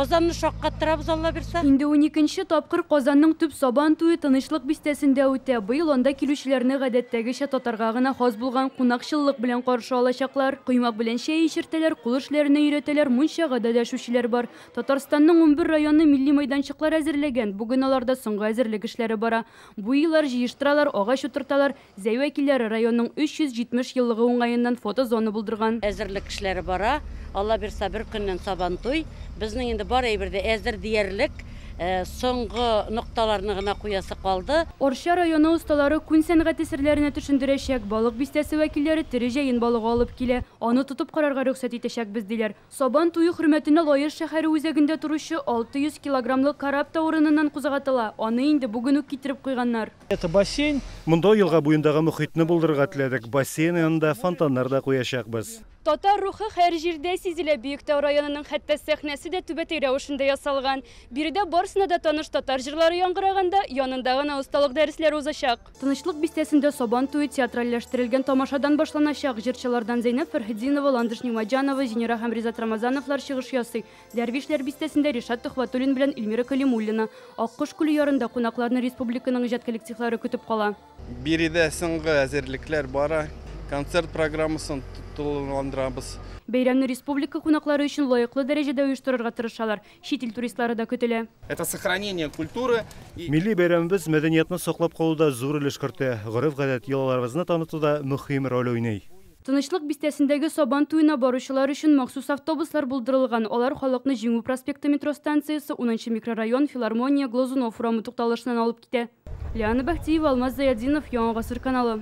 Казанны шаккаттырабыз, Алла бирсә. Инде 12нче тапкыр Казанның төп Сабан туе Тынычлык бистәсендә үтә. Быел анда килүчеләрне гадәттәгечә татарга гына хас булган кунакчыллык белән каршы алачаклар. Коймак белән чәй эчертәләр, кул эшләренә өйрәтәләр, мунчага да дәшүчеләр бар. Татарстанның 11 районы милли мәйданчыклар әзерләгән. Бүген аларда соңгы әзерлек эшләре бара. Буйлар җыештыралар, агач утырталар. Зәй вәкилләре районның 370 еллыгы уңаеннан фотозона булдырган. Әзерлек эшләре бара. Алла бирсә, бер көннән Сабантуй. Безнең инде бар әйбер дә әзер диярлек. Соңгы нокталарны гына куясы калды. Арча районы осталары күн сәнгате серләренә төшендерәчәк. Балык бистәсе вәкилләре тере җәен балыгы алып килә. Аны тотып карарга рөхсәт итәчәкбез, диләр. Сабан туе хөрмәтенә Лаеш шәһәре үзәгендә торучы 600 килограммлы кораб та урыныннан кузгатыла. Аны инде бүген үк китереп куйганнар. Это бассейн. Монда елга буендагы мохитне булдырырга теләдек. Бассейн янында фонтаннар да куячакбыз. Татар рухы һәр җирдә сизелә. Биектау районының хәтта сәхнәсе дә түбәтәй рәвешендә ясалган. Биредә барысына да таныш татар җырлары яңгыраганда, янында гына осталык дәресләре узачак. Тынычлык бистәсендә Сабан туе театральләштерелгән тамашадан башланачак. Җырчылардан Зәйнәб Фәрхетдинова, Ландыш Нигъмәтҗанова, Зинира һәм Ризат Рамазановлар чыгыш ясый. Дәрвишләр бистәсендә Ришат Төхвәтуллин белән Эльмира Калимуллина. Аккош күле ярында кунакларны республиканың иҗат коллективлары көтеп кала. Биредә соңгы әзерлекләр бара. Концерт программасын тулыландырабыз. Бәйрәмне республика кунаклары өчен лаеклы дәрәҗәдә оештырырга тырышалар. Чит ил туристлары да көтелә. Это сохранение культуры. Милли бәйрәмебез мәдәниятне саклап калуда зур өлеш кертә. Гореф-гадәт йолаларыбызны танытуда мөһим роль уйный. Тынычлык бистәсендәге Сабан туена баручылар өчен махсус автобуслар булдырылган. Алар халыкны Җиңү проспекты метро станциясе, 10 микрорайон, Филармония, Глазунов урамы тукталышыннан алып китә. Лиана Бахтиева, Алмаз Заядинов, Яңа Гасыр каналы.